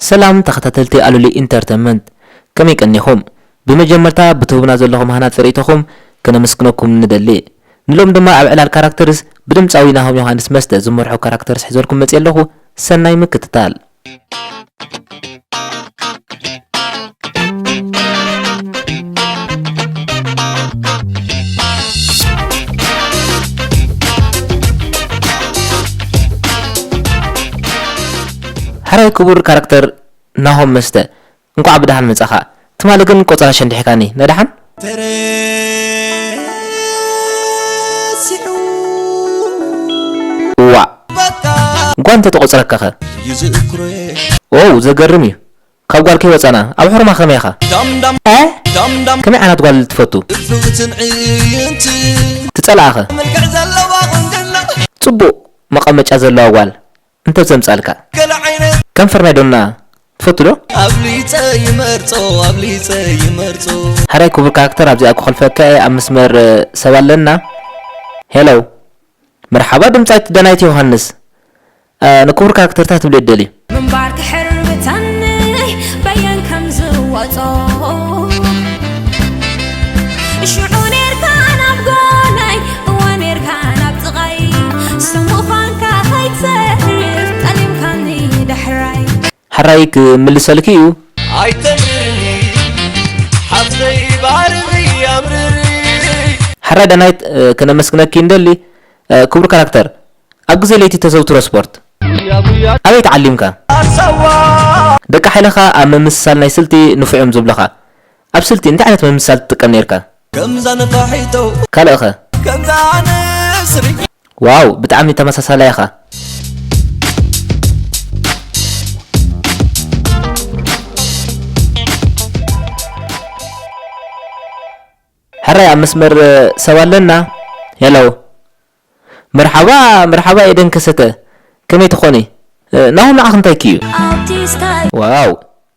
ሰላም ተኸታተልቲ ኣሉሊ ኢንተርተመንት፣ ከመይ ቀኒኹም? ብመጀመርታ ብትህቡና ዘለኹም ሃናጺ ርእይቶኹም ከነመስግነኩም ንደሊ። ንሎም ድማ ኣብ ዕላል ካራክተርስ ብድምጻዊ ናሆም ዮሃንስ መስተ ዝመርሑ ካራክተርስ ሒዘልኩም መጽየ ኣለኹ። ሰናይ ምክትታል። ሕራይ ክቡር ካራክተር ናሆም መስተ፣ እንቋዕ ብደሓን መጻኻ። ትማሊ ግን ቆጸራ ሸንዲሕካኒ። ነደሓን? ተረሲዑ። ዋዕ። በቃ። ጓንተ ተቆጽረካኸ? ይዝክሮ። ዎው፣ ዘገርም እዩ። ካብ ጓል ከይወጻና፣ ኣብ ሕሩማ ከመይ ኢኻ? ዳም ዳም እ? ዳም ዳም። ከመይ ዓይነት ጓል ትፈቱ? እፍትን ዕይንቲ። ትጸልኣኸ? መልክዕ ዘለዋ ቁንጅና። ጽቡቕ መቐመጫ ዘለዋ ጓል። እንተ ዘምጻልካ። ገለ ዓይነት። ከንፈር ናይ ዶና ትፈቱ ዶ? ኣብሊጸ ይመርጾ፣ ኣብሊጸ ይመርጾ። ሕራይ ክቡር ካራክተር፣ ኣብዚኣ ክኾልፈካ እየ፣ ኣብ መስመር፣ እ፣ ሰብ ኣለና። ሄሎ። መርሓባ ድምጻዊት ዳናይት ዮሃንስ። እ፣ ንክቡር ካራክተር እንታይ ትብልዮ ትደልዩ? ምንባር ክሕርብተኒ በየን ከም ዝወጾ። ሽዑ ኔርካ ናብ ጎነይ፣ እወ ኔርካ ናብ ጥቓይ። ስም ምዃንካ ከይትሰርዝ ጠሊምካኒ ዳሕራይ። ሕራይ ክምልሰልኪ እዩ። ኣይተምርኒ ሓፍተይ ባርኺ ኣምርሪ። ሕራይ ዳናይት፣ እ፣ ክነመስግነኪ እንደሊ፣ እ፣ ክቡር ካራክተር፣ ኣብ ግዜ ለይቲ ተዘውትሮ ስፖርት ኣበይ ተዓሊምካ? ደቂ ሓይልኻ ኣብ ምምስሳል ናይ ስልቲ ንፉዕ እዮም ዝብሉኻ። ኣብ ስልቲ እንታይ ዓይነት ምምስሳል ትጥቀም ነይርካ? ከምዛ ነፋሒቶ። ካልእኸ? ከምዛ ንስሪ። ዋው፣ ብጣዕሚ ተመሳሳላይ ኢኻ። ሕራይ ኣብ መስመር ሰብ ኣለና። ሄሎ። መርሓባ፣ መርሓባ ኤደን ከሰተ። ከመይ ትኾኒ? እ፣ ናሆም ንዓኺ እንታይ ክዩ? ኣውቲስታይ። ዋው፣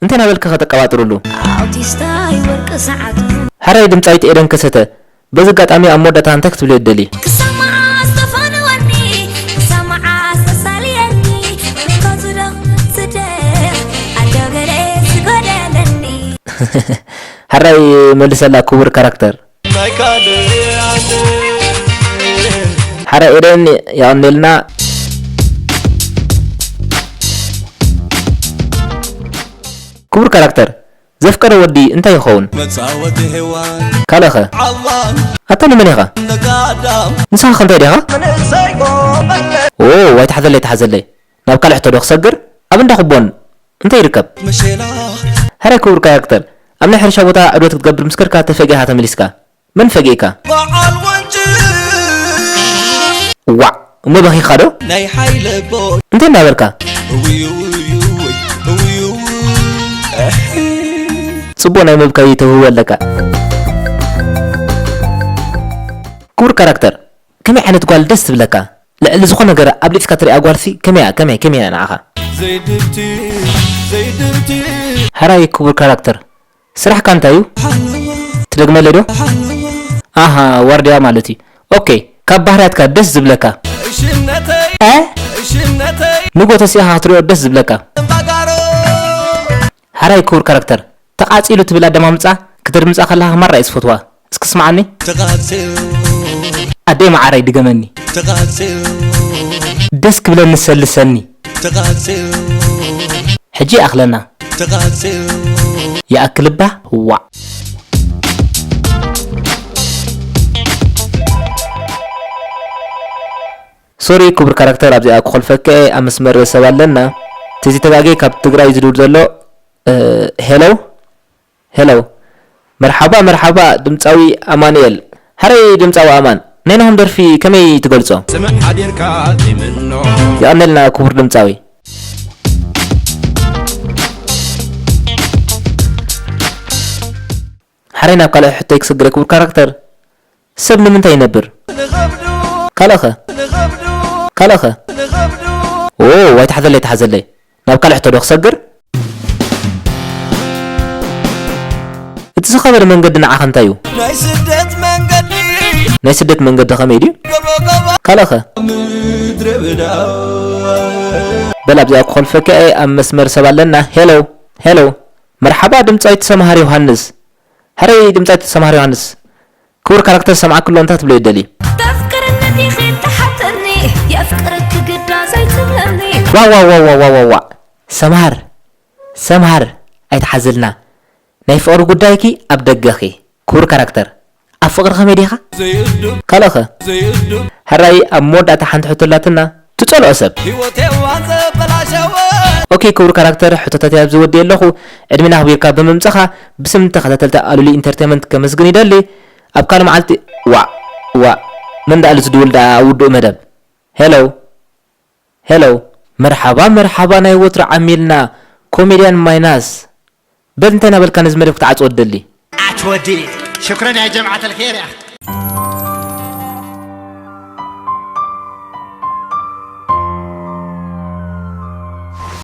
እንታይ እናበልኪ ኸ ተቀባጥርሉ? ኣውቲስታይ ወርቂ ሰዓቱ። ሕራይ ድምጻዊት ኤደን ከሰተ። በዚ ኣጋጣሚ ኣብ መወዳእታ እንታይ ክትብልዮ ትደልዪ? ክሰማዓ ዝተፈነወኒ፣ ክሰማዓ ዝተሳልየኒ፣ ከትደኽ ትደኽ፣ ኣዶ ገለ ዝጎደለኒ። ሕራይ መልሰላ ክቡር ካራክተር። ናይ ካልእ ዓለም። ሓራ ኤደን የቐንየልና። ክቡር ካራክተር፣ ዘፍቀረ ወዲ እንታይ ይኸውን? መጻወቲ ሄዋን። ካልእኸ? ዓዋን። ኣታ ንመን ኢኻ? ንጋዳም። ንስኻ ከ እንታይ ዲኻ? መንእሰይ ጎበዝ። ኦ፣ ዋይ ተሓዘለይ፣ ተሓዘለይ። ናብ ካልእ ሕቶ ዶ ክሰግር? ኣብ እንዳ ኩቦን እንታይ ይርከብ? መሸላ። ሕራይ ክቡር ካራክተር፣ ኣብ ናይ ሕርሻ ቦታ ዕድወት ክትገብር ምስ ከድካ ተፈጊእኻ ተመሊስካ። መን ፈጊእካ? በዓል ወንጭ። ዋዕ፣ እሞ በኺኻ ዶ? ናይ ሓይለ ቦይ። እንታይ እናበልካ? እውይ፣ እውይ፣ እውይ፣ እውይ፣ እውይ። ጽቡቕ ናይ ምብካይ ተውህቦ ኣለካ። ክቡር ካራክተር፣ ከመይ ዓይነት ጓል ደስ ትብለካ? ልዕሊ ዝኾነ ነገር ኣብሊጽካ ትሪኣ ጓልሲ ከመይ እያ? ከመይ፣ ከመይ እያ ንዓኻ? ዘይድብቲ፣ ዘይድብቲ። ሕራይ ክቡር ካራክተር፣ ስራሕካ እንታይ እዩ? ትደግመለይ ዶ? ኣሃ፣ ዋርድያ ማለት እዩ። ኦኬ፣ ካብ ባህርያትካ ደስ ዝብለካ? ሽነተይ፣ እ? ሽነተይ። ንጎ ተሲእኻ ክትሪኦ ደስ ዝብለካ? እምባጋሮ። ሓራይ ክቡር ካራክተር፣ ተቓጺሉ ትብል ኣደማምጻ ክተድምጻ ከለኻ ማራ እየ ዝፈትዋ። እስኪ ስምዓኒ። ተቓጺሉ። ኣደይ መዓረይ ድገመኒ። ተቓጺሉ። ደስ ክብለኒ ሰልሰኒ። ተቓጺሉ። ሕጂ ይኣኽለና። ተቓጺሉ። ይኣክል እባ ዋዕ። ሶሪ ክቡር ካራክተር ኣብዚኣ ክኾልፈካ እየ፣ ኣብ መስመር ሰብ ኣለና። ተዚ ተጋጌ ካብ ትግራይ ዝድውል ዘሎ፣ እ፣ ሄሎ? ሄሎ። መርሓባ፣ መርሓባ፣ ድምጻዊ ኣማኑኤል። ሕራይ ድምጻዊ ኣማን፣ ናይ ናሆም ደርፊ ከመይ ትገልጾ? ስምዕ ሓዲርካ ጢምኖ። የቐነልና ክቡር ድምጻዊ። ሕራይ ናብ ካልእ ሕቶይ ክስግረ ክቡር ካራክተር። ሰብ ንምንታይ ይነብር? ንኸብዱ። ካልእኸ? ንኸብዱ። ካልእኸ? ንኸብዱ። ኦ፣ ዋይ ተሓዘለይ፣ ተሓዘለይ። ናብ ካልእ ሕቶ ዶ ክሰግር? እቲ ዝኸበደ መንገዲ ንዓኻ እንታይ እዩ? ናይ ስደት መንገዲ። ናይ ስደት መንገዲ ከመይ ድዩ? ገባ ገባ። ካልእኸ? ምድረ በዳ። በል ኣብዚኣ ክኾልፈካ እየ፣ ኣብ መስመር ሰብ ኣለና። ሄሎ፣ ሄሎ። መርሓባ ድምጻዊት ሰምሃር ዮሃንስ። ሕረይ ድምጻዊት ሰምሃር ዮሃንስ። ክቡር ካራክተር ሰምዓኪ ኣሎ፣ እንታይ ትብሎ ይደሊ? ተፍቅርኒ ዲኺ ትሓተኒ፣ የፍቅረኪ ግዳ ዘይትብለኒ። ዋ፣ ዋ፣ ዋ፣ ዋ፣ ዋ፣ ዋ፣ ዋ። ሰምሃር፣ ሰምሃር፣ ኣይትሓዝልና። ናይ ፍቕሪ ጉዳይኪ ኣብ ደገኺ። ክቡር ካራክተር፣ ኣብ ፍቕሪ ከመይ ዲኻ? ካልእኸ? ሕራይ ኣብ መወዳእታ ሓንቲ ሕቶ ኣላትና፣ ትጸልኦ ሰብ። ኦኬ ክቡር ካራክተር፣ ሕቶታት ኣብዚ ወዲ ኣለኹ። ዕድሜና ኣኽቢርካ ብምምጻኻ ብስም ተኸታተልቲ ኣሉሊ ኢንተርቴንመንት ከመስግን ይደሊ። ኣብ ካልእ መዓልቲ። ዋእ፣ ዋእ፣ መን ደኣ ኣሎ ዝድውል ደኣ ኣብ ውዱእ መደብ? ሄሎ፣ ሄሎ። መርሓባ፣ መርሓባ፣ ናይ ወትሩ ዓሚልና ኮሜድያን ማይናስ። በል እንታይ እናበልካ ነዚ መደብ ክትዓጽዎ ትደሊ? ኣትወዲ ሽክረን ያ ጀምዓት ኣልኸይር ያ።